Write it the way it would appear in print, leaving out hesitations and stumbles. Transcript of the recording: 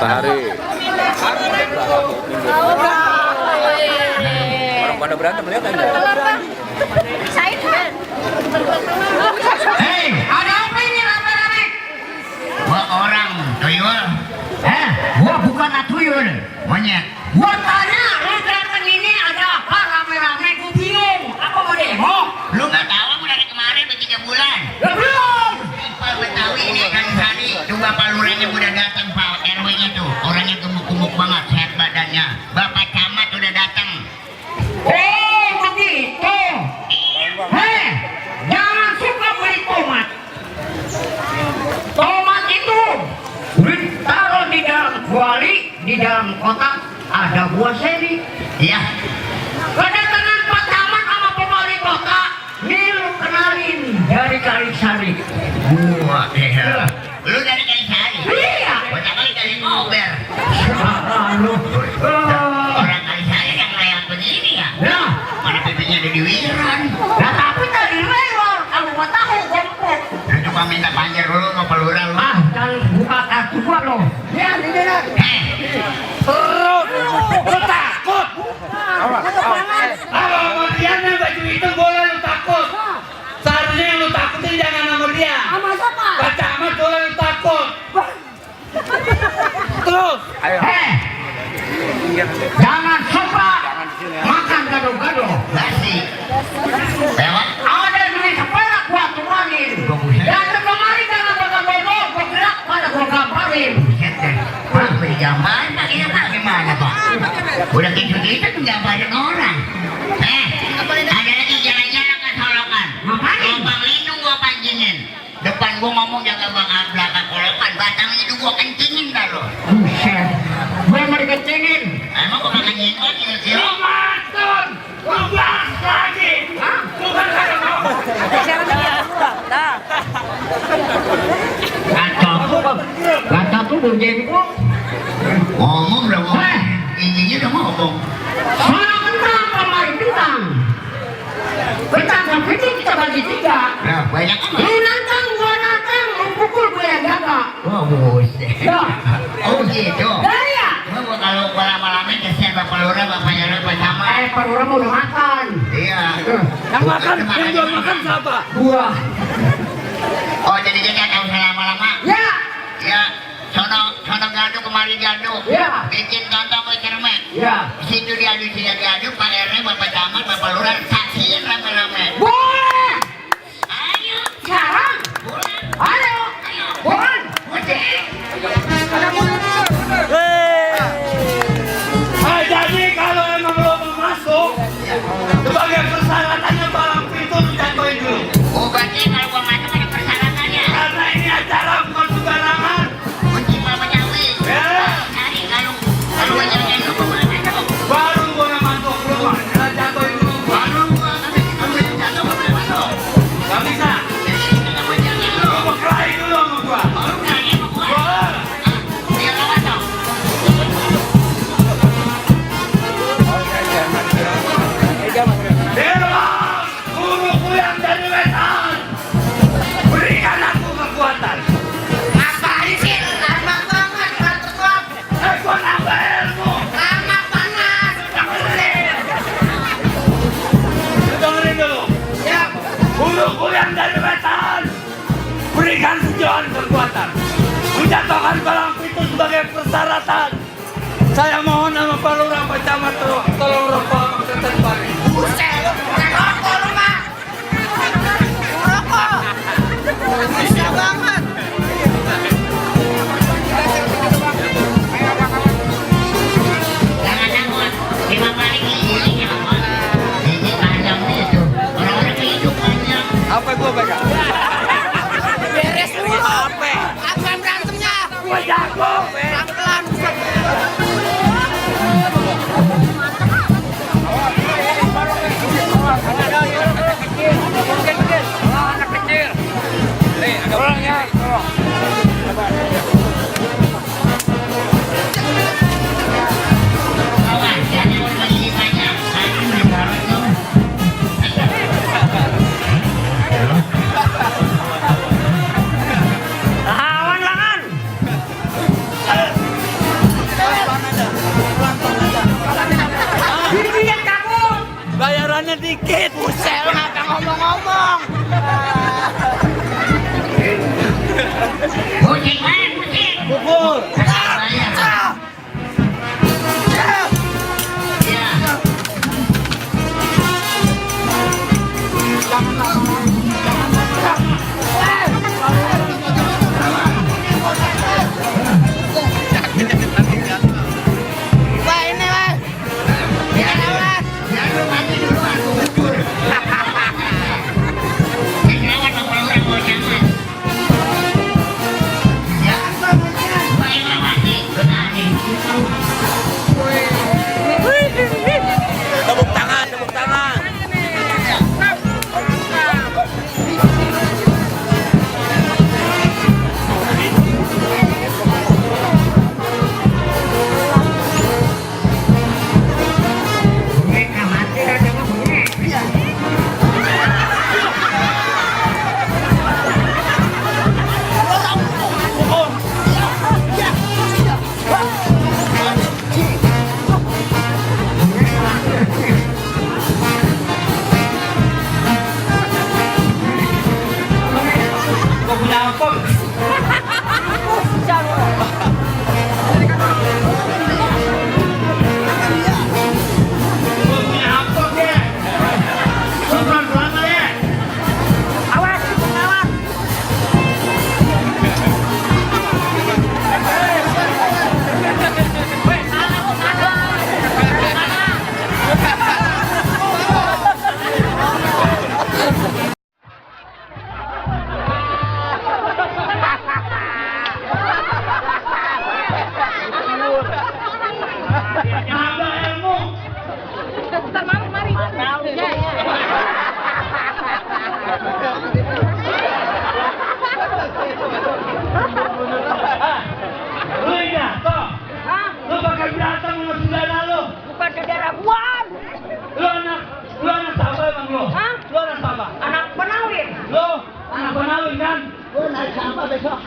Matahari. Orang pada berantem lihat Anda. Hei, ada apa ini rame-rame? Gua orang tuyul. Gua bukan tuyul, monyet. Gua tanya, lu datang ini ada apa rame-rame? Gua bingung. Apa mau demo? Lu nggak tahu aku dari kemarin udah 3 bulan. Belum. Pak Betawi ini kan tadi tuh bapak lurahnya udah datang, Pak RW-nya tuh. Orangnya gemuk-gemuk banget, sehat badannya. Bapak camat udah datang. Begitu. Jangan suka beli tomat. Tomat itu ditaruh di dalam kuali, di dalam kotak ada buah seri. Iya. Kedatangan Pak Camat sama pemilik kotak, nih lu kenalin dari Kalisari. Buah lu dari Kalisari? Iya. Banyak kali dari Kober. Lu orang Kalisari yang lewat begini ya? Nah, mana pipinya ada di Wiran. Nah, tapi tadi lewat. Kalau mau tahu gompok. Lu cuma minta panjer dulu mau pelurah lu. Jangan buka kartu gua lo. Ya, di mana? Lu takut? Kalau sama dia nih baju itu boleh lu takut. Seharusnya yang lu takutin jangan sama dia. Sama siapa? Pak Camat boleh lu takut. Terus. Jangan suka makan gado-gado. Nasi. Lewat. Ada duit seperak gua tuangin. Dan kemarin jangan bodoh-bodoh. Gua gerak pada gua gamparin. Buset deh. Pak beri gambar. Pakainya Pak gimana Pak? Udah gitu-gitu nggambarin orang. Ada lagi jalan-jalan kan solokan. Ngapain? Bang Lindung gua pancingin. Depan gua ngomong jaga bang belakang kolokan. Batangnya itu gua kencingin dah lo. Buset. Gua mau dikencingin. Emang gua makan jenggot gitu. Lu matun. Lu bahas lagi. Bukan saya mau. Kata tuh udah jenggot. Ngomong udah ngomong. Intinya udah ngomong. Soalnya mentang kemarin bintang. Bintang dan bintang kita bagi 3. Nah, banyak apa? Lu nantang, gua nantang. Lu pukul gue yang gagak. Oh, buset. Oh gitu. Iya. Gua kalau lama-lama kesian Bapak Lurah, Bapaknya Lurah, Pak Camat. Pak Lurah udah makan. Iya. Yang makan, yang jual makan siapa? Gua. Oh, jadi dia nggak tahu lama-lama? Ya. Ya. Sono gaduh kemari gaduh. Ya. Bikin kantong ke cermek. Ya. Situ diadu, sini diadu. Pak RW, Bapak Camat, Bapak Lurah saksiin rame-rame. Boleh. Ayo. Sekarang. Boleh. Ayo. Ayo. Boleh. Jadi kalau emang lo mau masuk, sebagai persyaratannya palang pintu lu jatuhin dulu. Oh, berarti kalau gua masuk ada persyaratannya. Karena ini acara bukan sembarangan. Kunci Bapak Jawi. Ya. Cari kalau gua jangan lu boleh masuk. Baru boleh masuk rumah, jatuhin dulu. Baru gua nanti kalau yang jatuh gua boleh masuk. Gak bisa. Jadi kalau jangan lu. Lu berkelahi dulu sama gua. Baru nanya sama gua. Boleh. Biar gak masuk. Dewa, guruku yang dari wetan, berikan aku kekuatan. Ngapain sih? Lama banget, mantap. Aku nambah ilmu. Lama panas. Dengerin dulu. Ya. Guruku yang dari wetan, berikan sejauhan kekuatan. Menjatuhkan palang pintu sebagai persyaratan. Saya mohon sama Pak Lurah, Pak Camat, tolong rokok Ketan Pari. Buset. Rokok lu, Pak. Rokok. Bisa banget. Jangan takut. 5 kali giling ya, Pak. Ini panjang itu. Orang-orang hidup panjang. Apa gua pegang? Beres dulu. Apa berantemnya? Gua jago. Pelan-pelan. kedengarannya dikit. Buset, ngapa ngomong-ngomong? Kucing main, kucing. Pukul. Ya. Wah, ini, Wah. Ya, ya lu mati duluan, gua kubur. Jangan sama orang mau jangan. Ya, gua yang mati, berani. Tepuk tangan, tepuk tangan. Mereka mati dan jangan bunyi. Kau punya apa? Kau punya apa dia? Kau pelan-pelan ya. Awas, awas. Nambah ilmu. Bentar, Mama, mari. Ya, ya. Lu ya, toh. Hah? Lu bakal berantem sama saudara lu. Bukan saudara buan. Lu anak siapa emang lu? Hah? Lu anak siapa? Anak penawin. Lu anak penawin kan? Gua naik sampah besok.